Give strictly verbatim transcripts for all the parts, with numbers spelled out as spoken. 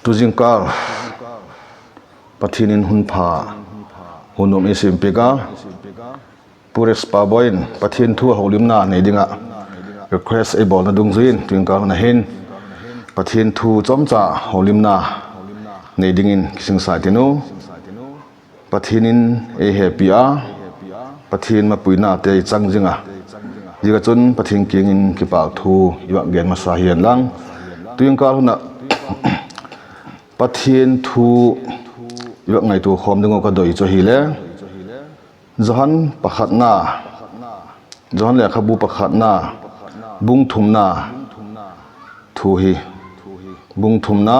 Tu zingkal Pathian in hun pha, hun nuam ei siampiak a, Pu Respa Boi in Pathian thu a holimna nei ding ah request ei bawlna dungzui in tu zingkal hun a hin Pathian thu chawmcha holimna nei dingin kisingsai tin u. Pathian in ei hepi a, Pathian mapuinate i chang zing a, ziak ah chun Pathian kiang in kipâk thu i vak gen masa hi'n lang. Tu zingkal hun ah Pathian thu i vak ngaitua khawm ding uh ka doi chu ahile, Johan pakhatna, Johan lekhabu pakhatna, bung thumna thu hi, bung thumna,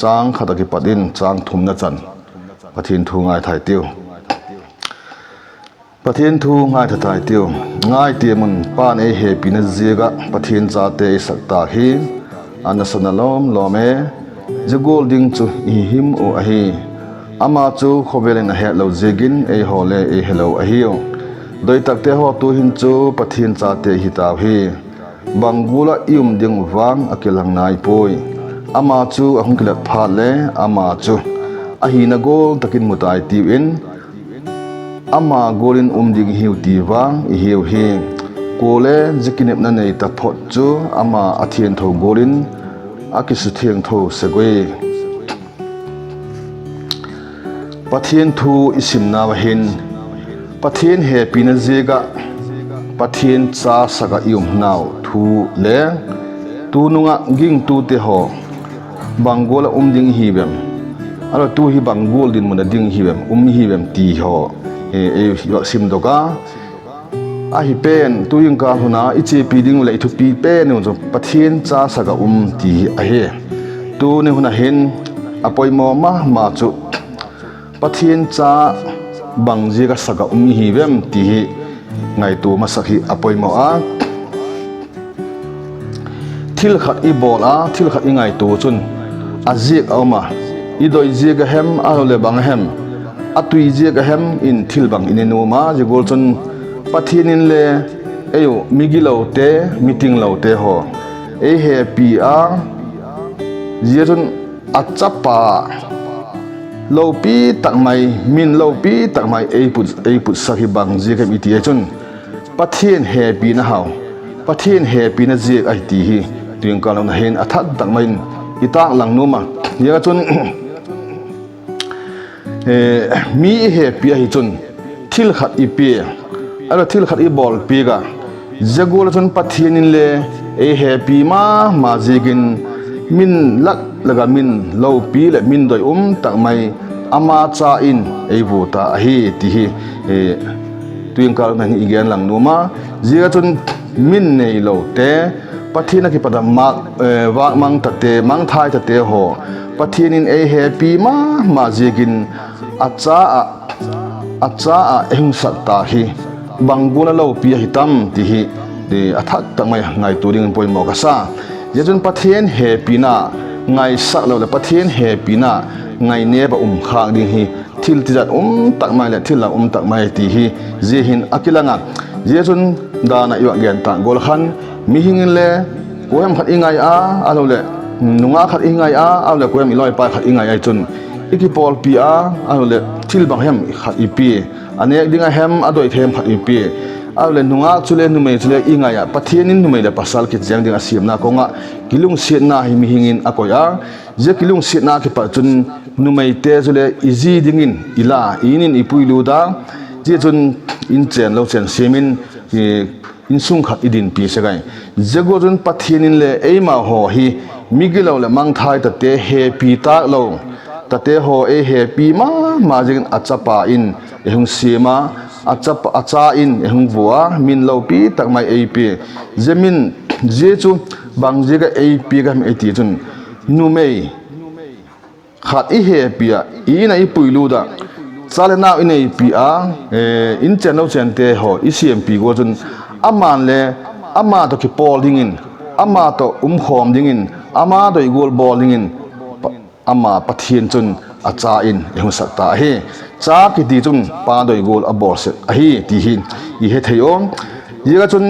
châng khat ah kipat in châng thumna chan Pathian thu ngaithai tiu. Pathian thu ngaitha thai tiu. Ngai tiam un, Pa'n ei hepina ziak ah Pathian chate ei sak tâk hi a nasana lawm lawm e. Zia gual ding chu i hi him uh ahi. Ama chu khawvel in a hetlo ziakin eihaw le ei helo ahiu. Doi takte haw, tu'hin chu Pathian chate i hi tau hi. Bang gual ah i um ding vang a kilang nai puai. Ama chu a hung kilat phat le ama chu a hina gual tak in mu tai tiu in, ama gual in um ding i hiu ti vang i hiu hi. Kuale zia kinepna nei taphot chu ama a thiangtho gual in a kisuthiangtho sek ui. Pathian thu i simnau ah hin, Pathian hepina ziak ah Pathian cha sak ah i umnau thu le, tunung ah gingtute haw bang gual ah um ding i hiu em, a la tu hi bang gual dinmun ah ding i hiu em, um i hiu em ti haw ei vak simdok a. Ahi pen, tu zingkal hun a i chiapi ding uh leh i thupi pen uh chu Pathian cha sak ah um ti ahi. Tuni hun a hin a poimaw ma ma chu Pathian cha bang ziak ah sak ah um i hiu em ti hi ngaitua masak hi a poimaw a. Thil khat i bawl a, thil khat i ngaitua chun a ziak a um a, i doi ziak a hem, ahiloleh bang a hem, a tui ziak a hem in thil bang i ne nuam a, zia gual chun Pathian in le ei uh migilote, mitinglote haw ei hepi a, zia chun a chapa lopi tak mai, min lopi tak mai ei put, ei putsak hi bang ziak hem i ti a chun, Pathian hepina hau, Pathian hepina ziak ahi ti hi tu zingkal hun a hin a thak tak mai in i tâklang nuam a. Zia chun mi i hepi ahi chun thil khat i pia, a la thil khat i bawl piak a, zia gual ah chun Pathian in le ei hepi ma ma ziakin min lak lak ah min lopi leh min doi um tak mai ama cha in ei vua ta ahi ti hi tu zingkal hun a hin i genlang nuam a. Zia chun min neilote, Pathian a kipat a vâk mang tate, mangthai tate haw Pathian in ei hepi ma ma ziakin a cha ah, a cha ah ei hung sak tâk hi bang gual a lopi ahi tam ti hi a thak tak mai ngaitua dingin poimaw ka sa. Zia chun Pathian hepina ngaisak lo leh Pathian hepina ngainêp ah um khâk ding hi thil tizat um tak mai leh thil lam um tak mai ti hi zia hin a kilang a. Zia chun dan ah i vak gen tâk gual khan, mihing in le kuahem khat i ngai a, ahiloleh nungak khat i ngai a, ahiloleh kuahem i lawipa khat i ngai ahi chun i kipawlpi a, ahiloleh thil bang hem khat i pia, a nêk ding a hem, a doi thei hem khat i pia, ahiloleh nungak chule numei chule i ngai ah, Pathian in numei leh pasal kichiang ding a siamna kawng ah kilungsiatna hi mihing in a koi a. Zia kilungsiatna kipat chun numeite chule i zi dingin i la, i in in i puilut a, zia chun in chên lo chên siam in, insung khat i dinpi sek ahi. Zia gual chun Pathian in le eimau haw hi migilo leh mangthai tate, hepi tâk lo tate haw ei hepi ma ma ziakin a chapa in ei hung siam a, a cha in ei hung vua a, min lopi tak mai ei pia. Zia min, zia chu bang ziak ah ei piak a hem i ti chun, numei khat i hepi ah, i in ah i puilut ah, cha leh nau i neipi a, in chên lo chênte haw i siampi gual chun, ama'n le ama tawh kipawl dingin, ama tawh um khawm dingin, ama doi gual bawl dingin, ama Pathian chun a cha in ei hung sak ta ahi. Cha kiti chun pa doi gual a bawl sek ahi ti hi i he thei u. Ziak ah chun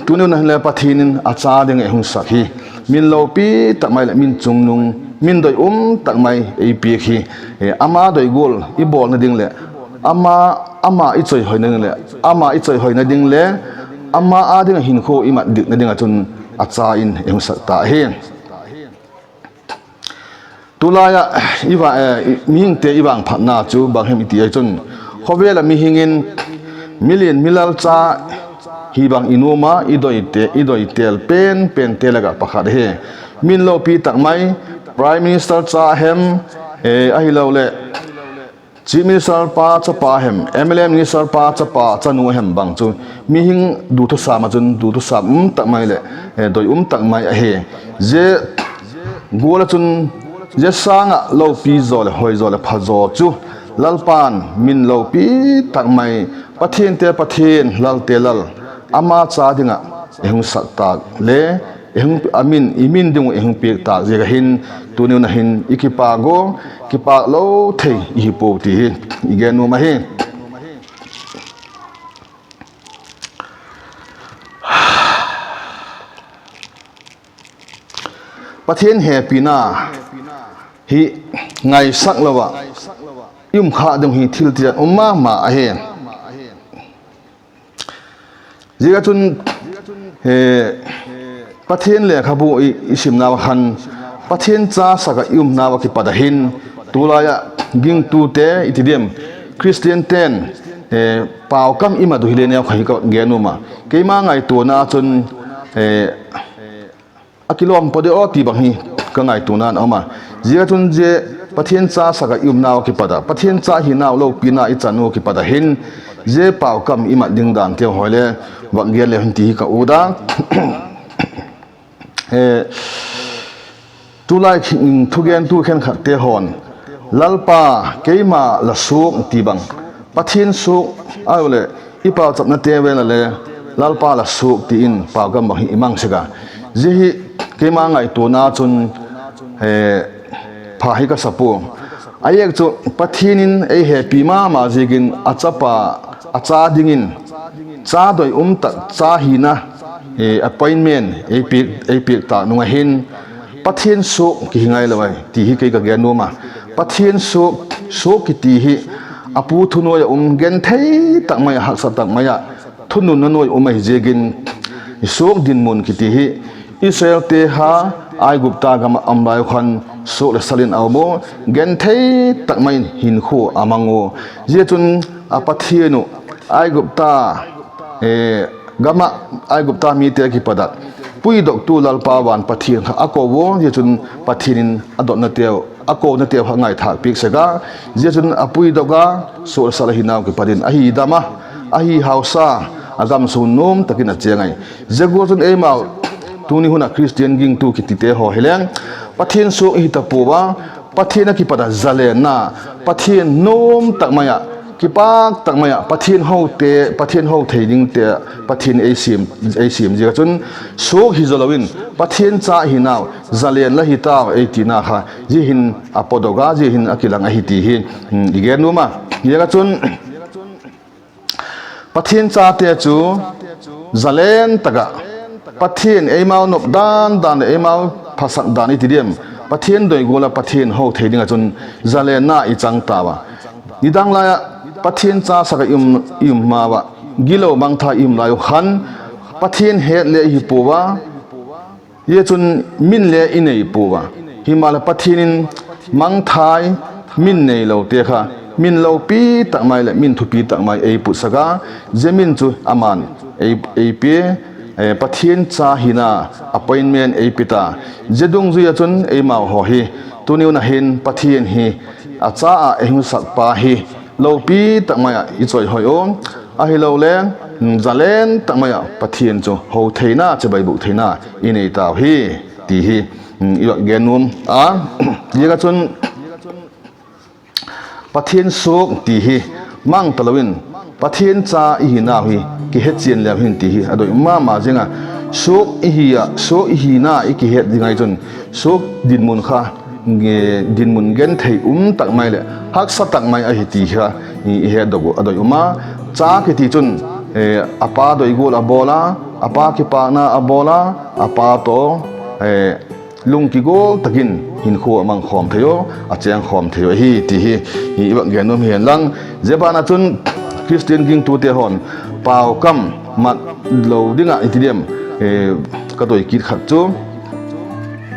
tuni hun a hin le Pathian in a cha ding ei hung sak hi min lopi tak mai leh min chungnung min doi um tak mai ei piak hi, ama doi gual i bawlna ding leh, ama, ama i chawihoina ding leh, ama i chawihoina ding le, ama â ding ah hinkhua i mat dikna ding ah chun a cha in ei hung sak ta hi. Tulai ah mihingte i vangphatna chu bang hem i ti ahi chun, khawvel ah mihing in milian milal cha hi bang i nuam a, i doi têl pen pente lak ah pakhat ahi. Min lopi tak mai, Prime Minister cha hem, ahiloleh Chief Minister pa chapa hem, M L A Minister pa chapa chanu hem bang chu mihing duthusam ah chun duthusam um tak mai leh doi um tak mai ahi. Zia gual ah chun, zia sâng ah lopi zaw leh hoi zaw leh pha zaw chu Lalpa'n min lopi tak mai, Pathiante Pathian, lalte Lal, ama cha ding ah ei hung sak tâk le, a min, i min ding uh ei hung piak tâk ziak ah hin, tuni'n a hin i kipâk ua, kipâk lo thei i hi puau ti hi i gen nuam ahi. Pathian hepina hi ngaisak lo ah i um kha ding hi thil tiang um ma ma ahi. Ziak ah chun, Pathian lekhabu i simnau ah khan, Pathian cha sak ah i umnau ah kipat ah hin, tulai ah gingtute i ti diam, Khristiante'n paukam i mat uh hile neu kha hi ka gen nuam a. Keima ngaituana chun a kilawm pua de aw ti bang hi ka ngaituana a um a. Ziak ah chun zia Pathian cha sak ah i umnau ah kipat ah, Pathian cha hinau lopina i chan uh kipat ah hin, zia paukam i mat ding danteu haw le vak gen le hin ti hi ka ut a. Tulai thugentu khenkhatte haw'n, Lalpa, keima la suak ti bang, Pathian suak, ahileh i pauchapnate vel ah le Lalpa la suak ti in paukam bang hi i mang sek a. Zia hi keima ngaituana chun pha hi ka sa pua. A ziak chu Pathian in ei hepi ma ma ziakin a chapa, a cha dingin cha doi um tak, cha hina appointment ei piak tâk nung ah hin, Pathian suak kihi ngai lo ahi ti hi kei ka gen nuam a. Pathian suak, suak kiti hi a pu thunuai ah um, genthei tak mai ah, haksa tak mai ah, thununna nuai um ahi ziakin, suak dinmun kiti hi Israelte kha Aigupta gam ah um lai uh khan suak leh sal in a um u, genthei tak mai in hinkhua a mang u. Zia chun a Pathian uh Aigupta gam ah, Aigupta mite kipat ah puidoktu Lalpa van Pathian kha a ko u, zia chun Pathian in a dotnateu, a konateu kha ngaithâk piak sek a, zia chun a puidok a, suak leh sal a hinau kipat in a hi dam a, a hi hausa, a gam sung nuam tak in a chêng ahi. Zia gual chun eimau tuni hun ah Khristian gingtu kitite haw hi leng, Pathian suak i hi ta pua a, Pathian ah kipat ah zalenna, Pathian nuam tak mai ah, kipâk tak mai ah, Pathian hote, Pathian ho thei dingte, Pathian ei siam ziak ah chun, suak hi zaw lo in Pathian cha hinau, zalen la hi tau ei tina kha zia hin a pawtdok a, zia hin a kilang ahi ti hi i gen nuam a. Ziak ah chun Pathian chate chu zalen tak ah, Pathian eimau nop dan dan leh eimau phasak dan i ti diam, Pathian doi gual ah Pathian ho thei ding ah chun zalenna i chang tau a. Nidang lai ah Pathian cha sak ah i um, i um ma ah, gilo mangthai i um lai uh khan, Pathian het le i hi pua a, zia chun min le i nei pua a. Himaleh Pathian in mangthai, min neilote kha min lopi tak mai leh min thupi tak mai ei putsak a, zia min chu ama'n ei, ei pia, Pathian cha hina appointment ei pia ta. Zia dungzui ah chun eimau haw hi tuni un ah hin Pathian hi a cha ah ei hun sakpa hi lopi tak mai ah i chawihoi u, ahilole zalen tak mai ah Pathian chu ho theina, chibai bûk theina i nei tau hi ti hi i gen nuam a. Ziak ah chun Pathian suak ti hi mang talo in, Pathian cha i hinau hi kihechian leu hin ti hi a doi um ma ma zing a. Suak i hi a, suak i hina i kihet ding ahi chun, suak dinmun kha dinmun genthei um tak mai leh haksa tak mai ahi ti kha i hetdok uh a doi um a. Cha kiti chun a pa doi gual a bawl a, a pa kipâkna a bawl a, a pa tawh lungkigual tak in hinkhua a mang khawm thei u, a chêng khawm thei u ahi ti hi i vak gen nuam hi hen lang. Zia ban ah chun Khristian gingtute haw'n paukam mat lo ding ah i ti diam, ka doi kit khat chu,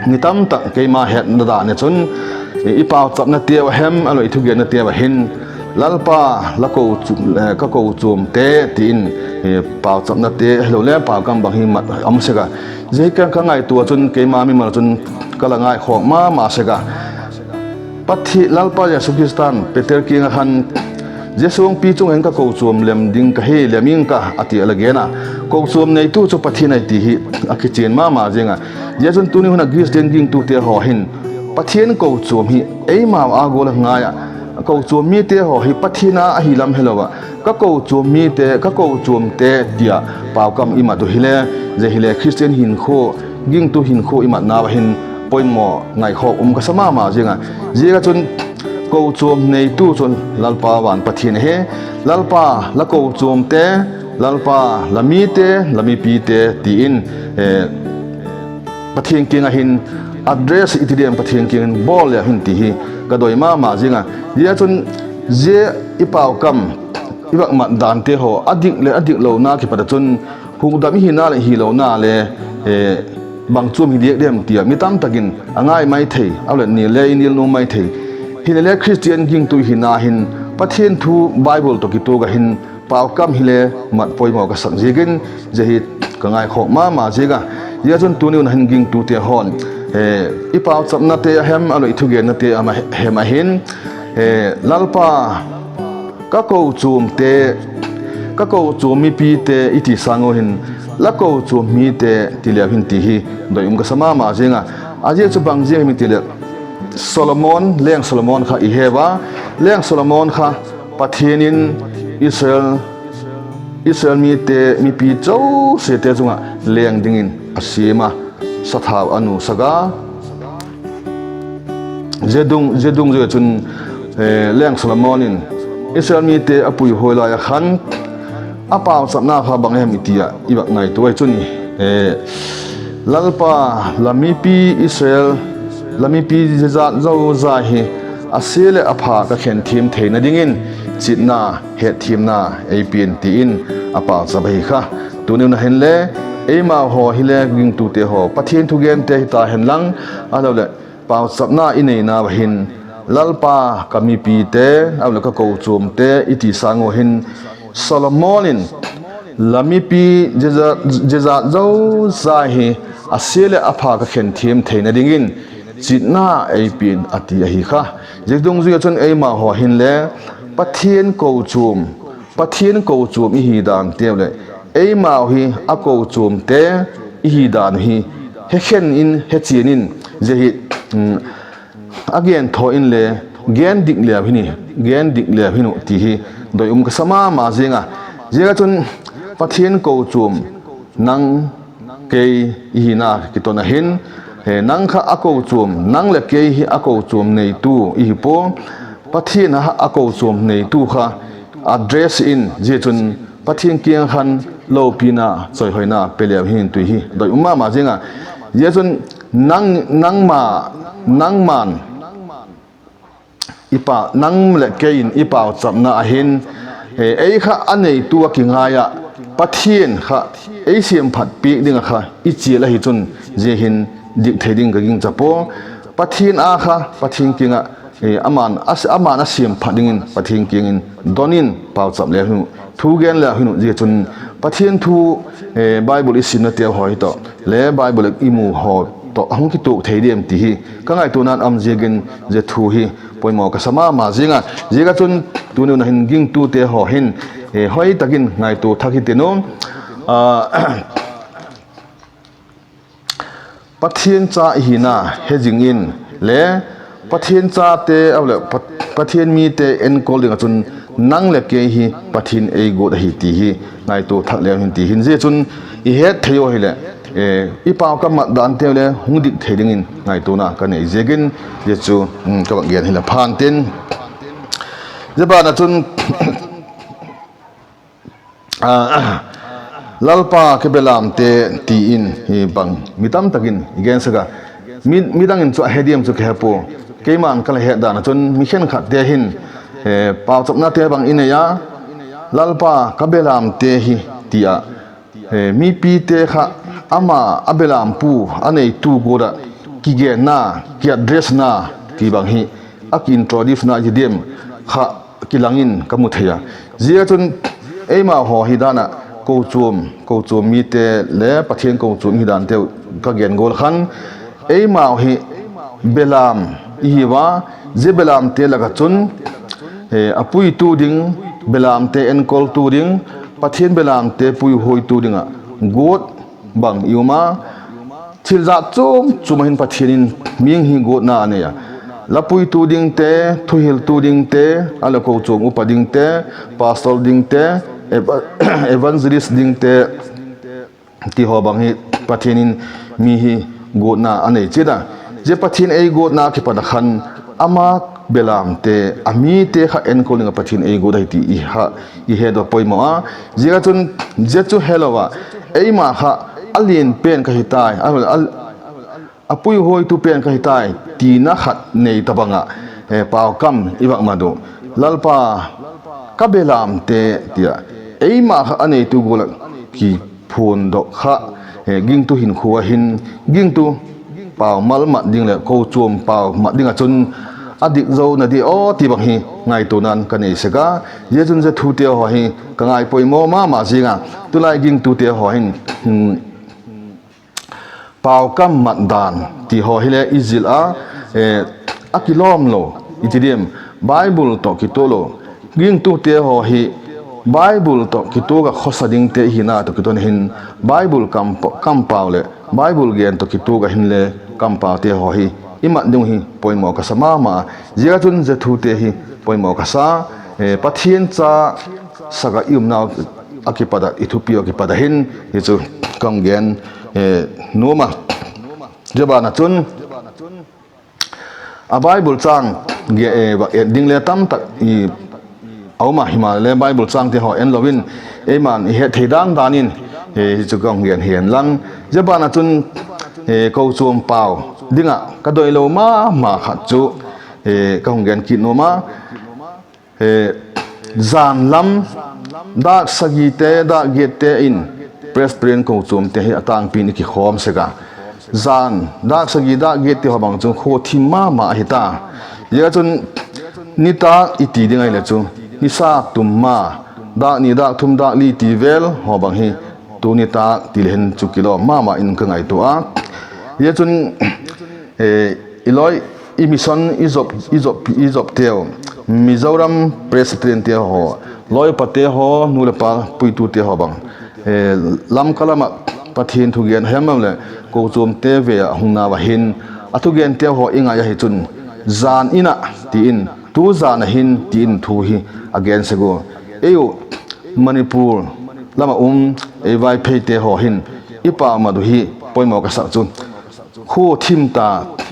mi tam tak keima hetna dan ah chun, i pauchapnateu a hem ahiloleh i thugennateu ah hin, Lalpa, ka kochuamte ti in, pauchapnate ahiloleh paukam bang hi mat um sek a. Zia hi ka ngaitua chun keima mimal ah chun ka la ngaikhawk ma ma sek a. Lalpa Jesu Khrista'n Peter kiang ah khan, Zia suangpi chung ah hin ka kochuam lem ding ka hi, lem ing ka, a ti a la gen a. Kochuam neitu chu Pathian ahi ti hi a kichian ma ma ziang a. Zia chun tuni hun ah Khristian gingtute haw hin Pathian kochuam hi eimau â gual a ngai ah, kochuam mite haw hi Pathian â ahi lam helo ah, ka kochuam mite, ka kochuamte ti ah paukam i mat uh hile, zia hile Khristian hinkhua, gingtu hinkhua i matnau ah hin poimaw ngaikhawk um ka sa ma ma ziang a. Ziak ah chun kochuam neitu chu Lalpa van Pathian ahi. Lalpa, la kochuamte, Lalpa, la mite, la mipite ti in Pathian kiang ah hin address i ti diam, Pathian kiang in bawl leu hin ti hi ka doi ma ma ziang a. Zia chun zia i paukam, i vak mat dante haw a dik leh a diklona kipat ah chun hukdam i hina leh hilona le bang chuam hi diak diam ti ah mi tam tak in a ngai mai thei, ahiloleh nil le i nil nuam mai thei. Hilele Khristian gingtu i hina hin Pathian thu Bible tawh kituak ah hin paukam hile mat poimaw ka sak ziakin, zia hi ka ngaikhawk ma ma ziang a. Zia chun tuni hun ah hin gingtute haw'n i pauchapnate a hem ahiloleh i thugennate a hem ah hin, Lalpa, ka kochuamte, ka kochuam mipite i ti sâng u hin, la kochuam mite ti leu hin ti hi doi um ka sa ma ma ziang a. A ziak chu bang ziak hem i ti leh, Solomon, Leng Solomon kha i he ua, Leng Solomon kha Pathian in Israel, Israel mite mipi zosiate chung ah leng dingin a siam a, sathau a nusak a. Zia dungzui ah chun Leng Solomon in Israel mite a puihuai lai ah khan a pauchapna kha bang hem i ti ah i vak ngaitua ahi chun, Lalpa, la mipi Israel, la mipi zia zat zozai hi a sia leh a pha ka khen thiam theina dingin chitna, hetthiamna ei pia'n, ti in a pauchap ahi kha. Tuni hun ah hinle eimau haw hile gingtute haw Pathian thugente hita hen lang, ahiloleh pauchapna i neinau ah hin, Lalpa, ka mipite, ahiloleh ka kochuamte i ti sâng u hin, Solomon in, la mipi zia zat zozai hi a sia leh a pha ka khen thiam theina dingin chitna ei pia'n, a ti ahi kha. Zia dungzui ah chun eimau haw hinle Pathian kochuam, Pathian kochuam i hi danteu leh eimau hi a kochuamte i hi dan uh hi hekhen in, hechian in, zia hi a genthaw inle gen dik leu hin, gen dik leu hin uh ti hi doi um ka sa ma ma ziang a. Ziak ah chun Pathian kochuam nang kei i hina kiton ah hin, nang kha a kochuam, nang leh kei hi a kochuam neitu i hi pua. Pathian a kochuam neitu kha address in, zia chun Pathian kiang ah khan lopina, chawihoina pe leu hin ti hi doi um ma ma ziang a. Zia chun nang, nangma, nangma'n nang leh kei in i pauchapna ah hin, ei kha a neitu ah kingai ah, Pathian kha ei siamphat piak ding ah kha i chial ahi chun, zia hin dik thei ding ka gingcha pua. Pathian a kha, Pathian kiang ah, ama'n a siamphat dingin Pathian kiang in don in pauchap leu hin uh, thu gen leu hin uh, zia chun Pathian thu, Bible i simnateu haw hi tawh le Bible i mu haw tawh a hung kituak thei diam ti hi ka ngaituana'n um ziakin, zia thu hi poimaw ka sa ma ma ziang a. Ziak ah chun tuni hun ah hin gingtute haw hin hoi tak in ngaitua thak hitin u. Pathian cha i hina hezing in le Pathian chate, ahileh Pathian mite enkol ding ah chun nang leh kei hi Pathian ei guat ahi ti hi ngaitua thak leu hin ti hin, zia chun i het thei u hileh, i pau ka mat danteu le hung dik thei dingin ngaituana ka nei ziakin, zia chu ka vak gen hi la phan tin. Zia ban ah chun Lalpa ka belamte ti in hi bang mi tam tak in i gensak a. Midang in chu a he diam chu ka he pua. Keima'n ka la het dan ah chun mi khenkhatte hin, pauchapnate bang i nei a, Lalpa, ka belamte hi, ti ah, mipite kha ama a belampu a neitu gual ah kigenna, ki addressna ti bang hi a ki introducena hi diam kha kilang in ka mu thei a. Zia chun eimau haw hi dan ah kochuam, kochuam mite le Pathian kochuam hi danteu ka gen gual khan, eimau hi belam i hiu a, zia belamte lak ah chun a puitu ding, belamte enkoltu ding, Pathian belamte puihuaitu ding ah guat bang i um a, thil jat chuam chuam ah hin Pathian in mihing hi guatna a nei a. La puitu dingte, thuhiltu dingte, a le kochuam upa dingte, pastor dingte, evangelist dingte, ti haw bang hi Pathian in mi hi guatna a nei chiat a. Zia Pathian ei guatna kipat ah khan ama belamte, a mite kha enkol ding ah Pathian ei guat ahi ti i hetdaw poimaw a. Zia chun zia chu helo ah, eima kha a lian pen ka hi tai, a puihuaitu pen ka hi tai tina khat nei tabang ah, paukam i vak mat uh. Lalpa, ka belamte, ti ah eima kha a neitu gual ah kiphuandok kha, gingtu hinkhua hin, gingtu pau mal mat ding leh kochuam pau mat ding ah chun a dik zo na di aw ti bang hi ngaituana'n ka nei sek a. Zia chun zia thute haw hi ka ngai poimaw ma ma ziang a, tulai gingtute haw hin paukam mat dan ti haw hile i zil a, a kilawm lo, i ti diam, Bible tawh kituak lo. Gingtute haw hi Bible tawh kituak ah khawsa dingte i hina tawh kituak in, Bible kampau leh Bible gen tawh kituak ah hinle kampaute haw hi i mat ding uh hi poimaw ka sa ma ma a. Zia chun zia thute hi poimaw ka sa, Pathian cha sak ah i umnau a kipat ah, i thupi uh a kipat ah hin hi chu ka hung gen nuam a. Zia ban ah chun a Bible châng vak et ding le tam tak a um a, himaleh Bible chângte haw en lo in, eima'n i het thei dan dan in hi chu ka hung gen hi hen lang. Zia ban ah chun kochuam pau ding ah ka doilo ma ma khat chu ka hung gen kit nuam a. Jan lam dâk sagite, dâk giatte in Presbyterian kochuamte hi a tângpi in i kikhawm sek a. Jan dâk sagi, dâk giat ti haw bang chu khua thim ma ma ahi ta. Zia chun nitâk i ti ding ahileh chu, nisa tum ma, dâk ni, dâk thum, dâk li ti vel haw bang hi tu nitâk ti le hin chu kilawm ma ma in ka ngaitua a. Zia chun i lawi, i mission, i zop, i zopteu, Mizoram Presbyteriante haw, lawi upate haw, nu leh pa puitute haw bang, Lamka lam ah Pathian thugen hem leh kochuamte vei ah hung nau ah hin, a thugenteu haw i ngai ahi chun, jan in ah ti in, tu jan ah hin ti in thu hi a gen sek ua. Ei u Manipur lam ah um ei Vaipheite haw hin i pau mat uh hi poimaw ka sak chu, khua thim ta,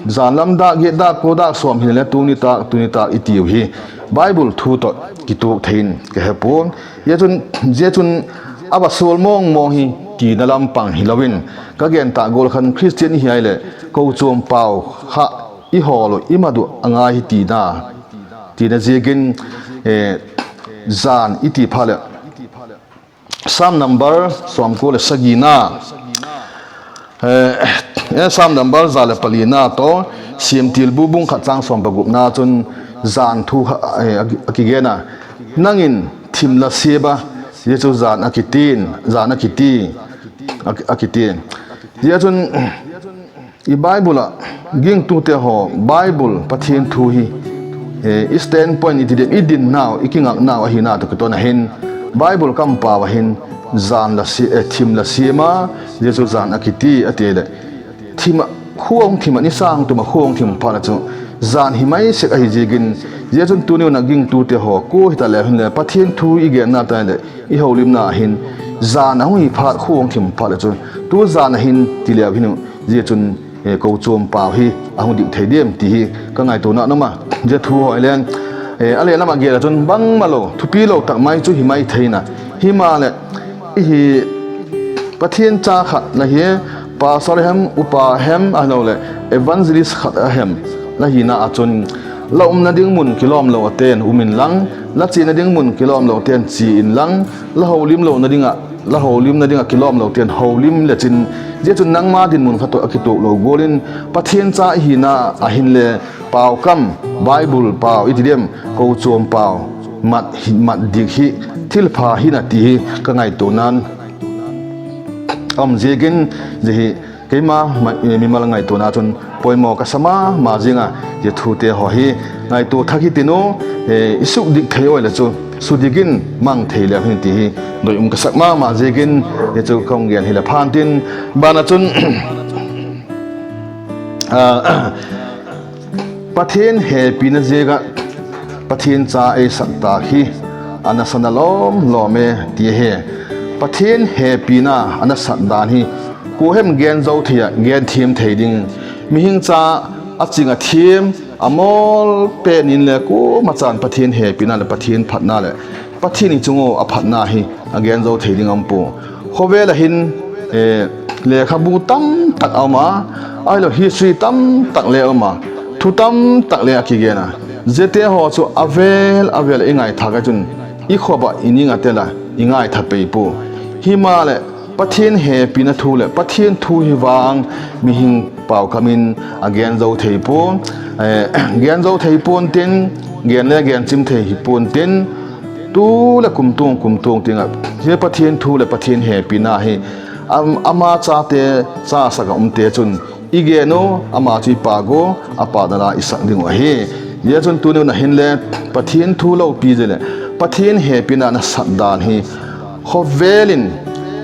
jan lam dâk giat, dâk kua, dâk sawm hile le tu nitâk, tu nitâk i tiu hi Bible thu tawh kituak thei in ka he pua'n. Zia chun, zia chun a va sual mawng mawng hi tina lam pang hilo in, ka gen tâk gual khan Christian i hi ahileh kochuam pau kha i hawl uh, i mat uh a ngai hi tina, tina ziakin, jan i ti phat leh Sam number sawmkua leh sagina, Sam number za leh palina tawh, Siamtilbu bung khat châng sawm pagupna chun jan thu a kigen a, nang in thim la siam a, zia chu jan a kiti, jan a kiti, a kiti. Zia chun i Bible ah gingtute haw, Bible Pathian thu hi i standpoint i ti diam, i dinnau, i kingaknau ahina tawh kituak in ahin, Bible kampau ah hin jan la, thim la siam a, zia chu jan a kiti a ti leh, khua hung thim ah, nisa hung tum ah khua hung thim phat leh chu jan hi mai sek ahi ziakin, zia chun tuni un ah gingtute haw kua hita leu hinle Pathian thu i genna ta leh i holimna ah hin jan a hung hi phat, khua hung thim phat leh chun tu jan ah hin ti leu hin uh, zia chun kochuam pau hi a hung dik thei diam ti hi ka ngaituana um a. Zia thu haw hi le a lehlam ah gel ah chun bangmalo, thupi lo tak mai chu hi mai thei in a, himaleh i hi Pathian cha khat la hi, pastor hem, upa hem, ahiloleh evangelist khat a hem la hina ah chun, la umna ding mun kilawmlo a ten um inlang, la chiana ding mun kilawmlo ten chia inlang, la holimlo, la holimna ding ah kilawmlo ten holim lechin, zia chun nangma dinmun kha tawh a kituaklo gual in, Pathian cha i hina ah hinle, paukam, Bible pau i ti diam, kochuam pau, mat hi, mat dik hi, thilpha hina ti hi ka ngaituana'n a um ziakin, zia hi keima mimal ngaituana chun poimaw ka sa ma ma ziang a, zia thute haw hi ngaitua thak hitin u, i sukdik thei ua leh chu sudik in mang thei leu hin ti hi doi um ka sak ma ma ziakin, zia chu ka hung gen hileh pha'n tin, ban ah chun Pathian hepina ziak ah Pathian cha ei sak tak hi a nasa na lawm lawm e ti ahi. Pathian hepina a nasat dan hi kua hem gen zo thei ah, gen thiam thei ding, mihing cha a ching a thiam a mawl pen in le kuama chan Pathian hepina leh Pathian phatna leh Pathian i chung ua a phatna hi a gen zo thei ding a um pua. Khawvel ah hin lekhabu tamtak a um a, ahilo history tamtak le a um a, thu tamtak le a kigen a, ziate haw chu a vel a vel ah i ngaithâk a chun i khop ah i ning a tel a, i ngaitha pei pua. Himaleh Pathian hepina thu leh Pathian thu hi vang mihing paukam in a gen zo thei pua, gen zo thei pua'n tin, gen le gen chim thei hi pua'n tin, tu leh kumtuang kumtuang tiang ah zia Pathian thu leh Pathian hepina hi ama chate, cha sak ah umte chun i gen u, ama chu i pâk u, a pâkna la i sak ding uh ahi. Zia chun tuni'n a hinle Pathian thu lopi zia leh Pathian hepina nasat dan hi khawvel in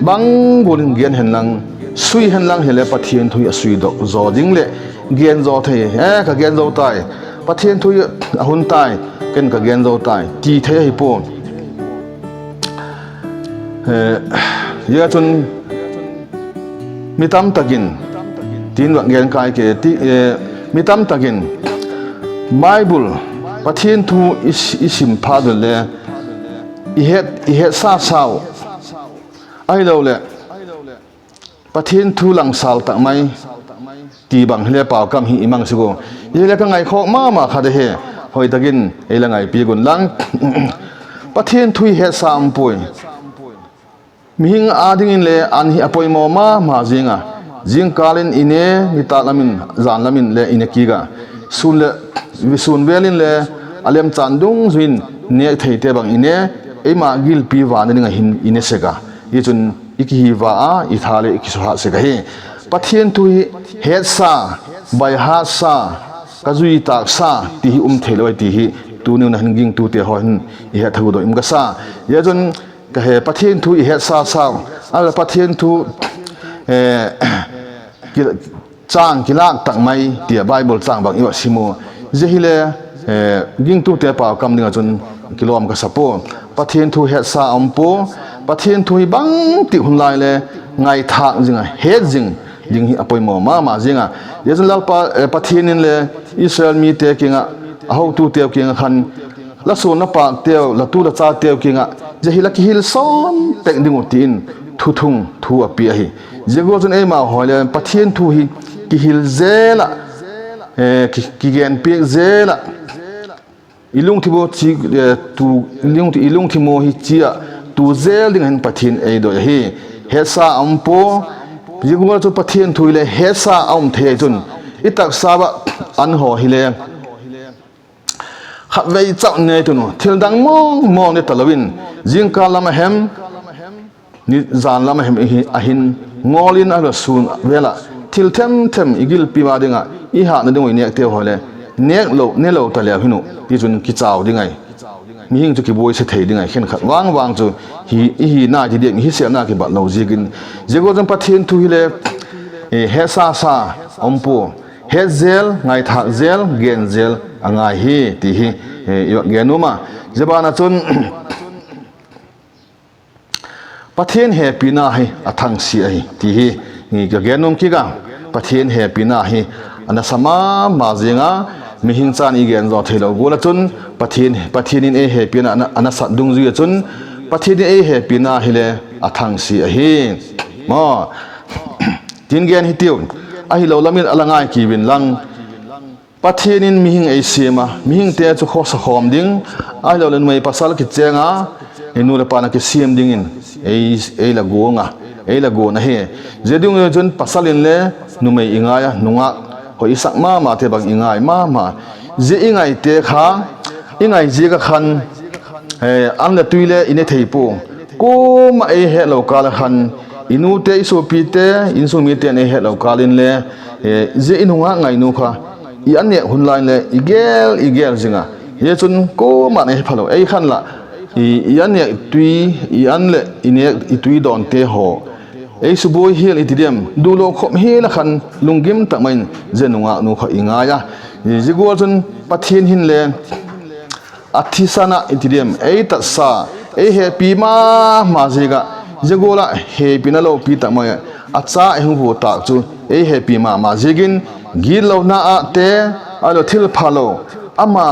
bang gual in gen hen lang, sui hen lang hile Pathian thu hi a suidok zaw ding leh gen zaw thei, e ka gen zo tai, Pathian thu hi a hun tai, ken ka gen zo tai ti thei ahi pua. Zia chun mi tamtak in, tin vak gen kai ke ti, mi tamtak in Bible, Pathian thu i sim phat u le i het, i hetsa sau, ahiloleh Pathian thu langsal tak mai ti bang hile paukam hi i mang sek u. Hile ka ngaikhawk ma ma khat ahi, hoi tak in ei la ngaipiak un lang. Pathian thu hi hetsa um puai. Mihing â dingin le an hi a poimaw ma ma ziang a, zingkâl in i ne, nitâk lam in, jan lam in le i ne kit a, sun leh, sun vel in le a lemchan dungzui in nêk theite bang i ne, eima gilpi vâkna ding ah hin i ne sek a, i chun i kihi va a, i tha le i kisuhat sek ahi. Pathian thu hi hetsa, baihatsa, ka zui tâksa ti hi um theilo ahi ti hi tuni'n a hin gingtute haw hin i het thak u doi um ka sa. Zia chun ka he Pathian thu i hetsa sau, a Pathian thu châng kilâk tak mai ti a Bible châng bang i va sim u. Zia hile gingtute paukam ding ah chun kilawm ka sa pua. Pathian thu hetsa a um pua. Pathian thu hi bangtik hun lai le ngaithâk zing a, het zing ding hi a poimaw ma ma ziang a. Zia chun Lalpa, Pathian in le Israel mite kiang ah, a hotuteu kiang ah khan, la suan la pâkteu, la tu la chateu kiang ah zia hi la kihil sawn pek ding uh ti in thuthung thu a pia ahi. Zia gual chun eima haw le Pathian thu hi kihil zel ah, kigenpiak zel ah, i lungthim u, i lungthim u hi chi ah tu zel ding ah hin Pathian ei doi ahi. Hetsa a um pua. Zia gual chu Pathian thu hile hetsa a um thei ahi chun, i taksa ah an haw hile khatvei chau ne tun u, thil dang mawng mawng ne talo in, zingkâl lam a hem, jan lam a hem, a hin ngawl in a la sun vel ah thil themthem i gilpi ma ding ah i hâtna ding uh i nêkteu haw le nêk lo, ne lo ta leu hin u, tichun kichau ding ahi. Mihing chu kibuaise thei ding ahi, khenkhat vang vang chu i hina ti diam, i hisêlna kibat lo ziakin. Zia gual chun Pathian thu hile hetsa sa a um pua, het zel, ngaithâk zel, gen zel a ngai hi ti hi i va gen nuam a. Zia ban ah chun Pathian hepina hi a thangsia ahi ti hi ka gen nuam kit a. Pathian hepina hi a nasa ma ma ziang a, mihing chan i gen zaw theilo gual ah chun Pathian in ei hepina a nasat dungzui ah chun Pathian in ei hepina hile a thangsia ahi. Tin gen hitiu. ahilo lam in a la ngai kiu inlang, Pathian in mihing ei siam a, mihingte chu khawsa khawm ding, ahiloleh numei pasal kichêng a, i nu leh pa'n a kisiam dingin ei, ei la guang a, ei la guan ahi. Zia ding chun pasal inle numei i ngai a, nungâk hoi i sak ma mate bang i ngai ma ma. Zia i ngaite kha, i ngai ziak ah khan, an leh tui le i ne thei pua. Kuama ei hetlo kâl ah khan, i nute, i suapite, insung mite'n ei hetlo kâl inle, zia i nungâk ngainu kha i an nêk hun lai inle i gel, i gel zing a. Zia chun kuama'n ei he phalo, ei khan lah, i an nêk tui, i an leh i nêk i tui dawnte haw ei subuai hial i ti diam, dulo khop hial ah khan lunggim tak mai in zia nungâknu kha i ngai a. Zia gual chun Pathian hinle a thisan ah i ti diam, ei tatsa, ei hepi ma ma ziak ah, zia gual ah hepina lopi tak mai ah a cha ei hung vua tâk chu ei hepi ma ma ziakin, gitlona ah te, ahilo thil phalo, ama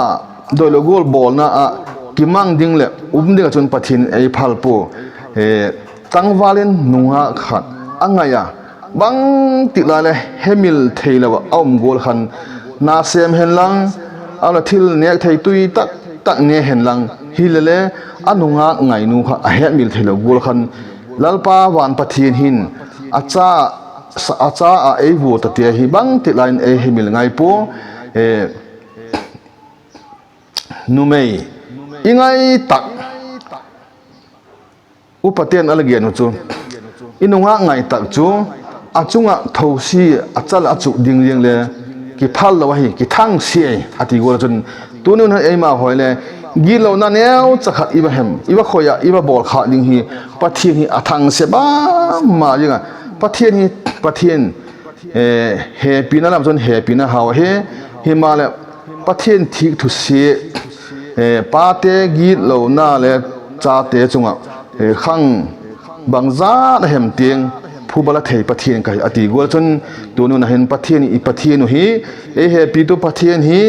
doilo gual bawlna ah kimang ding leh um ding ah chun Pathian in ei phal pua. Tangval in nungâk khat a ngai a, bangtik lai le hemil theilo ah a um gual khan, na sêm hen lang, ahilo thil nêk thei tui tak tak ne hen lang, hilele a nungâk ngainu kha a hemil theilo gual khan, Lalpa van Pathian hin a cha, a cha ah ei vua tate hi bangtik lai in ei hemil ngai pua. Numei i ngai tak, upate'n a la gen uh chu, i nungâk ngai tak chu a chung ah thosia a chal a chuk ding ziang le kiphal lo ahi, kithangsia ahi a ti gual ah chun, tuni hun ah eima haw le gitlona neucha khat i va hem, i va khoi ah, i va bawl khâk ding hi, Pathian hi a thangsia ma ma ziang a. Pathian hi, Pathian hepina lam chun hepina hau ahi. Himaleh, Pathian thîk thusia, pate gitlona le chate chung ah khang bangzat a hem tiang phuba la thei Pathian ka hi a ti gual chun, tuni hun ah hin Pathian i Pathian uh hi, ei hepitu Pathian hi,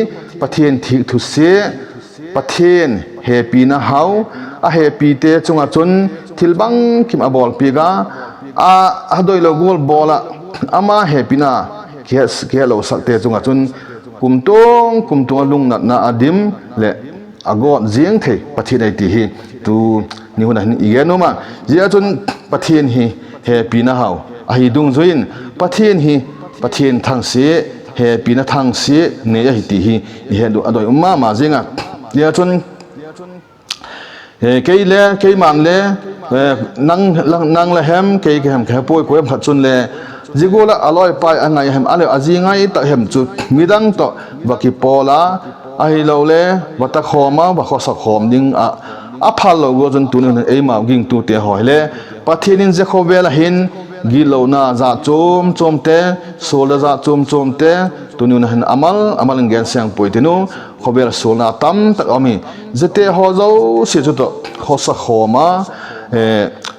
Pathian thîk thusia, Pathian hepina hau, a hepite chung ah chun thil bangkim a bawlpiak a, a, a doilo gual bawl ah, ama hepina kihetlo sakte chung ah chun kumtuang kumtuang ah lungnatna a dim leh a gawt ziang thei Pathian ahi ti hi tuni hun ah hin i gen nuam a. Zia chun Pathian hi hepina hau ahi dungzui in, Pathian hi Pathian thangsia, hepina thangsia nei ahi ti hi i het uh a doi um ma ma ziang a. Zia chun kei le, keima'n le, nang la hem, kei ka hem ka he puai, kua hem khat chun le, zia gual ah a lawipai a ngai a hem, a le a zi ngai tak hem chu midang tawh va kipawl a, ahilole va ta khawm a, va khawsa khawm ding ah a phal lo gual chun tuni hun eimau gingtute haw hile, Pathian in zia khawvel ah hin gitlona jat chuam chuamte, sualna jat chuam chuamte, tuni hun ah hin a mal a mal in gen seng puai tin u, khawvel sualna tamtak a um hi. Ziate haw zosia chu tawh khawsa khawm a,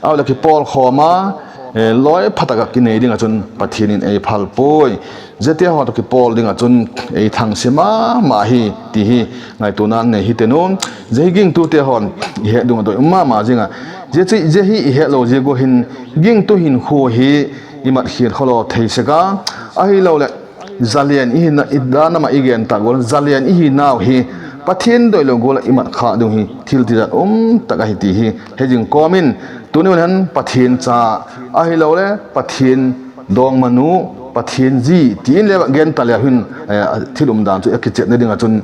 a le kipawl khawm a, lawi pha tak ah kinei ding ah chun Pathian in ei phal puai. Ziate haw tawh kipawl ding ah chun ei thangsia ma ma hi ti hi ngaituana nei hi tin u. Zia hi gingtute haw'n i het ding a doi um ma ma ziang a. Zia chu, zia hi i hetlo ziak ua hin gingtu hinkhua hi i mat khial khawlaw thei sek a. Ahiloleh zalen i hina, i dan ah i gen tak gual zalen i hinau hi Pathian doilo gual ah i mat khâk ding hi thil tijat um tak ahi ti hi he zing kawm in, tuni hun hin Pathian cha, ahilole Pathian dawngmanu, Pathian zi ti in le gen ta leu hin, thil umdan chu a kichiatna ding ah chun,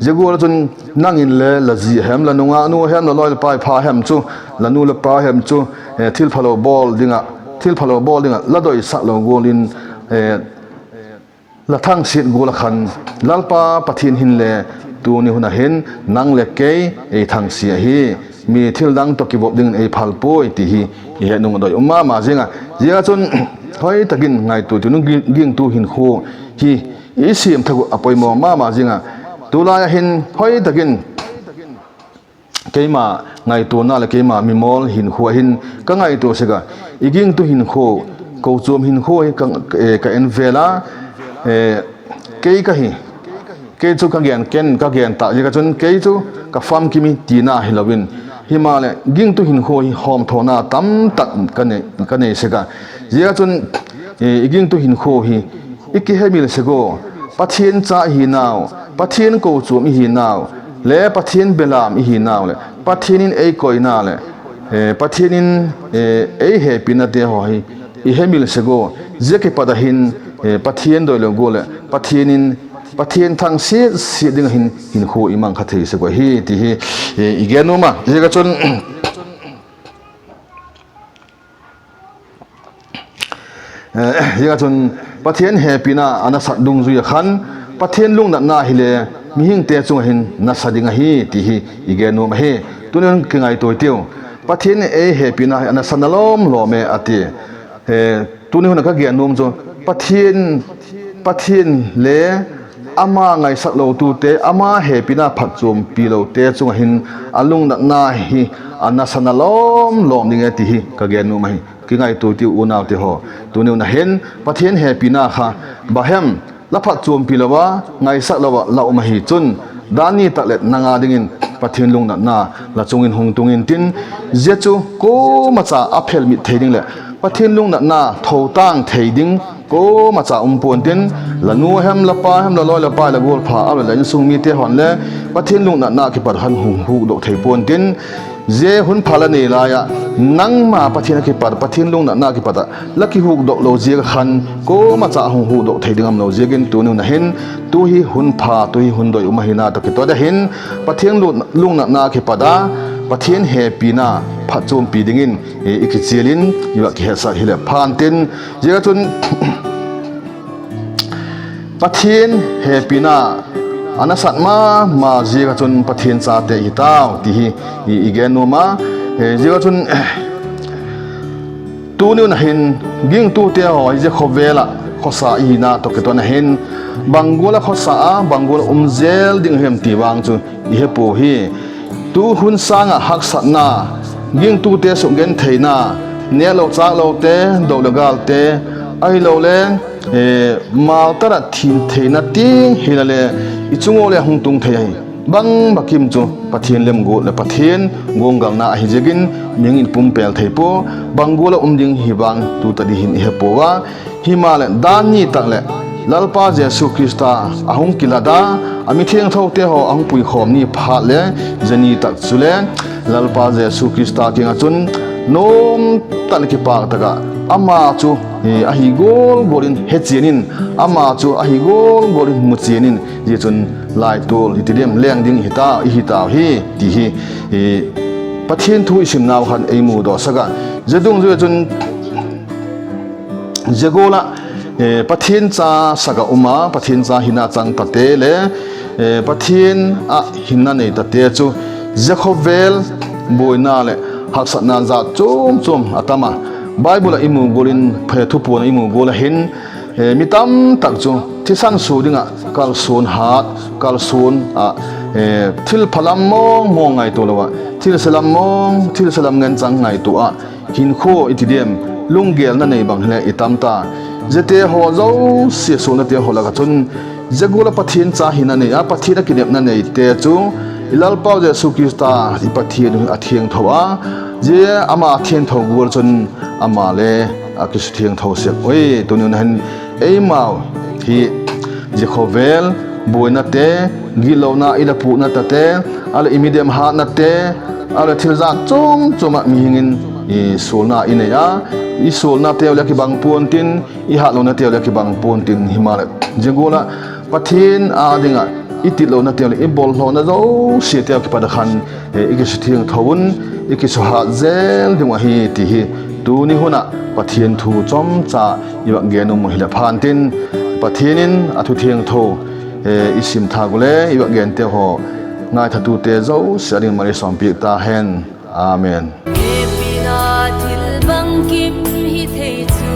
zia gual ah chun nang in le la zi hem, la nungaknu hem, la lawi la pai pha hem chu, la nu la pa hem chu, thil phalo bawl ding ah, thil phalo bawl ding ah la doisak lo gual in, la thangsiat gual ah khan, Lalpa Pathian hin le tuni hun ah hin nang leh kei ei thangsia ahi, mi thil dang tawh kivop dingin ei phal puai ti hi i het nung a doi um ma ma ziang a. Zia chun hoi tak in ngaitua tin u, gingtu hinkhua hi i siam thak uh a poimaw ma ma ziang a. Tulai ah hin hoi tak in keima ngaituana leh keima mimawl hinkhua hin ka ngaitua sek a, i gingtu hinkhua, kochuam hinkhua hi ka en vel a, kei ka hi, kei chu ka gen, ken ka gen tak ziak ah chun kei chu ka famkim hi tina hilo in, himaleh gingtu hinkhua hi hawmthawna tamtak ka nei sek a. Zia chun i gingtu hinkhua hi i kihemil sek ua, Pathian cha i hinau, Pathian kochuam i hinau, le Pathian belam i hinau leh Pathian in ei koina leh, Pathian in ei hepinate haw hi i hemil sek ua, zia kipat ah hin Pathian doilo gual leh Pathian in, Pathian thang siat siat ding ah hin hinkhua i mang kha thei sek uh ahi ti hi i gen nuam a. Ziak ah chun, ziak ah chun Pathian hepina a nasat dungzui ah khan Pathian lungnatna hile mihingte chung ah hin nasa ding ahi ti hi i gen nuam ahi. Tuni'n kingaitua tiu, Pathian ei hepina hi a nasa na lawm lawm e a ti. Tuni hun ah ka gen nuam chu Pathian, Pathian le ama ngaisak lotute, ama hepina phatchuampi lote chung ah hin a lungnatna hi a nasa na lawm lawm ding e ti hi ka gen nuam ahi. Kingaitua tiu unaute haw, tuni hun ah hin Pathian hepina kha bang hem, la phatchuampi lo a, ngaisak lo ah la um ahi chun, dan ni tak leh nang â dingin Pathian lungnatna la chung in hung tung intin, zia chu kuama cha a phelmit thei ding leh Pathian lungnatna thotâng thei ding kuama cha um pua'n tin, la nu hem, la pa hem, la lawi, la pai, la gualpha a leh la insung mite haw'n le Pathian lungnatna kipat khan hung hukdok thei pua'n tin, zia hun pha la nei lai ah nangma Pathian a kipat, Pathian lungnatna kipat ah la kihukdok lo ziak ah khan kuama cha hung hukdok thei ding um lo ziakin tuni hun ah hin, tu hi hun pha, tu hi hun doi um ahina tawh kiton ah hin, Pathian lungnatna kipat a Pathian hepina phatchuampi dingin i kichial in i va kihetsak hileh pha'n tin, ziak ah chun Pathian hepina a nasat ma ma ziak ah chun Pathian chate hi tau ti hi i gen nuam a. Ziak ah chun tuni hun ah hin gingtute haw hi zia khawvel ah khawsa i hina tawh kiton ah hin, bang gual ah khawsa a, bang gual ah um zel ding hem ti vang chu i he puau hi. Tu hun sâng ah haksatna, gingtute sukgentheina, nêklo châklote, do leh gâlte, ahilole maltar ah thi'n theina tiang hile le i chung ua le hung tung thei ahi. Bang bang kim chu Pathian lemguat leh Pathian guanggalna ahi ziakin mihing in pumpêl thei pua, bang gual ah um ding hi vang tu tadi hin i he puau a. Himaleh dan ni tak leh Lalpa Jesu Khrista a hung kilat a, a mithiangthote haw a hung puikhawm ni phat le zia ni tak chule Lalpa Jesu Khrista kiang ah chun nuam tak leh kipâk tak ah ama chu ahi gual gual in hechian in, ama chu ahi gual gual in muchian in, zia chun laitual i ti diam, leng ding i hi tau hi ti hi Pathian thu i simnau khan ei mudawsak a. Zia dungzui ah chun zia gual ah Pathian cha sak ah um a, Pathian cha hina chang tate le Pathian ah hinna nei tate chu zia khawvel buaina leh haksatna jat chuam chuam a tam a. Bible ah i mu gual in, Thupuan ah i mu gual ah hin, mi tam tak chu thisan sua ding ah kalsuan hat, kalsuan ah thil pha lam mawng mawng ngaitua lo ah, thil se lam mawng, thil se lam ngen chang ngaitua ah, hinkhua i ti diam, lunggêlna nei bang hile i tam ta. Ziate haw zosia sualnate haw lak ah chun zia gual ah Pathian cha hina nei a, Pathian a kinepna neite chu i Lalpau Jesu Khrista i Pathian a thiangtho a, zia ama thiangtho gual chun ama le a kisuthiangtho sek ui. Tuni hun hin eimau hi zia khawvel buainate, gitlona i la pûkna tate, a leh i midem hatnate, a leh thil jat chuam chuam ah mihing in sualna i nei a, i sualnateu leh kibang pua'n tin, i hatlonateu leh kibang pua'n tin, himaleh zia gual ah Pathian â ding ah i titlonateu leh i bawlhlawna zosiateu kipat ah khan i kisuthiangtho un, i kisuhat zel ding uh ahi ti hi tuni hun ah Pathian thu chawmcha i va gen um uh hileh pha'n tin, Pathian in a thu thiangtho i sim thâk ule i va gente haw ngaithatute zosia ding malsawmpiak ta hen. Amen. Hepina thil bangkim hi thei chu